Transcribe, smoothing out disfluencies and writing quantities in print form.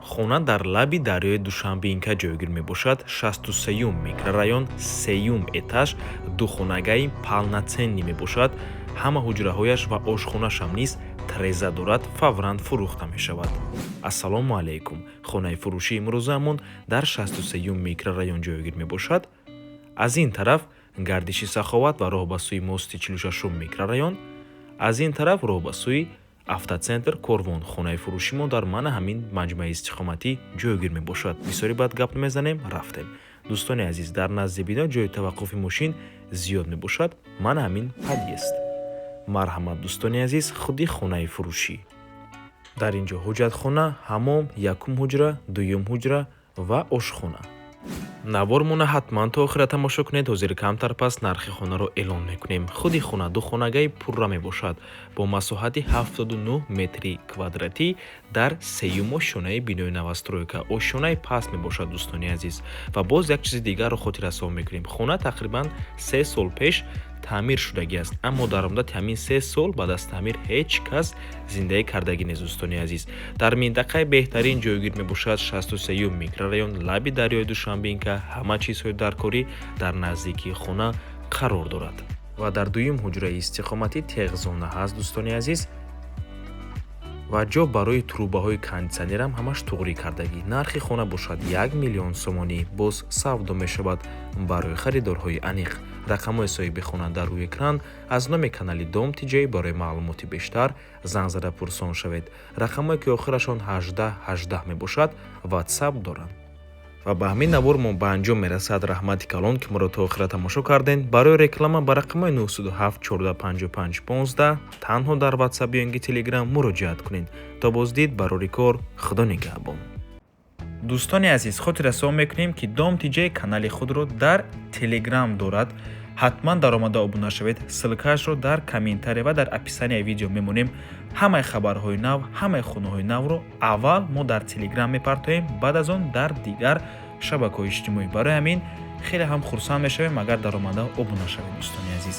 Хона дар лаби дарёи Душанбинка ҷойгир мебошад, 63-юм микрорайон, сеюм этаж, духонагаи полноценный мебошад. Ҳама ҳуҷраҳояш ва ошхонашам низ треза дорад, фавран фурӯхта мешавад. Ассалому алайкум! Хонаи фурӯшии имрӯзаамон дар 63-юм микрорайон ҷойгир мебошад. Аз ин тараф гардиши Саховат ва роҳ ба сӯи мости 46-ум микрорайон, аз ин тараф роҳ ба сӯи автоцентр Корвон. Хонаи фурӯши мо дар мана ҳамин маҷмӯаи истиқоматӣ ҷойгир мебошад. Бисёри баъд гап намезанем, рафтем. Дӯстони азиз, дар назди бино ҷои таваққуфи мошин зиёд мебошад. Мана ҳамин подъезд. Марҳамат, дӯстони азиз, худи хонаи фурӯшӣ. Дар ин ҷо ҳоҷатхона, ҳамом, якум ҳуҷра, дуюм ҳуҷра ва ошхона. Навормона ҳатман то охира тамошо кунед. Ҳозир камтар пас нархи хонаро эълон мекунем. Худи хона духонагаи пурра мебошад бо масоҳати 79 метри квадратӣ дар сеюм ошёнаи бинои новостройка, ошёнаи паст мебошад, дӯстони азиз. Ва боз як чизи дигарро хотиррасон мекунем: хона тақрибан 3 сол пеш таъмир шудагӣ аст, аммо дар муддати ҳамин 3 сол баъд аз таъмир ҳеҷ кас зиндагӣ кардагӣ нест. Дӯстони азиз, дар минтақаи беҳтарин ҷойгир мебошад, 63-юм микрорайон, лаби дарёи Душанбинка. Ҳама чизҳои даркорӣ дар наздикии хона қарор дорад. Ва дар дуюм ҳуҷраи истиқоматӣ тиғзона ҳаст, дӯстони азиз, ва ҷо барои трубаҳои кондитсионерам ҳамаш туғрӣ кардагӣ. Нархи хона бошад 1 миллион сомонӣ, боз савдо мешавад. Барои харидорҳои аниқ рақамҳои соҳиби хона дар рӯи экран. Аз номи канали Дом Тиҷай барои маълумоти бештар занг зада пурсон шавед. Рақамҳое, ки охирашон 18 18 мебошад, Ватсап доранд. Ва ба ҳамин навор мо ба анҷом мерасад. Раҳмати калон, ки моро то охира тамошо кардем. Барои реклама ба рақамҳои 907 14 55 15 танҳо дар Ватсап ё ин ки Телеграм муроҷиат кунед. То боздид, барори кор, Худо нигаҳбон. Дӯстони азиз, хотиррасон мекунем, ки Дом Тиҷай канали худро дар Телеграм дорад. Ҳатман даромада обуна шавед. Ссылкаашро дар комментария ва дар описанияи видео мемонем. Ҳамаи хабарҳои нав, ҳамаи хонаҳои навро аввал мо дар Телеграм мепартоем, баъд аз он дар дигар шабакаҳои иҷтимоӣ. Барои ҳамин хеле ҳам хурсанд мешавем, агар даромада обуна шавед, дӯстони азиз.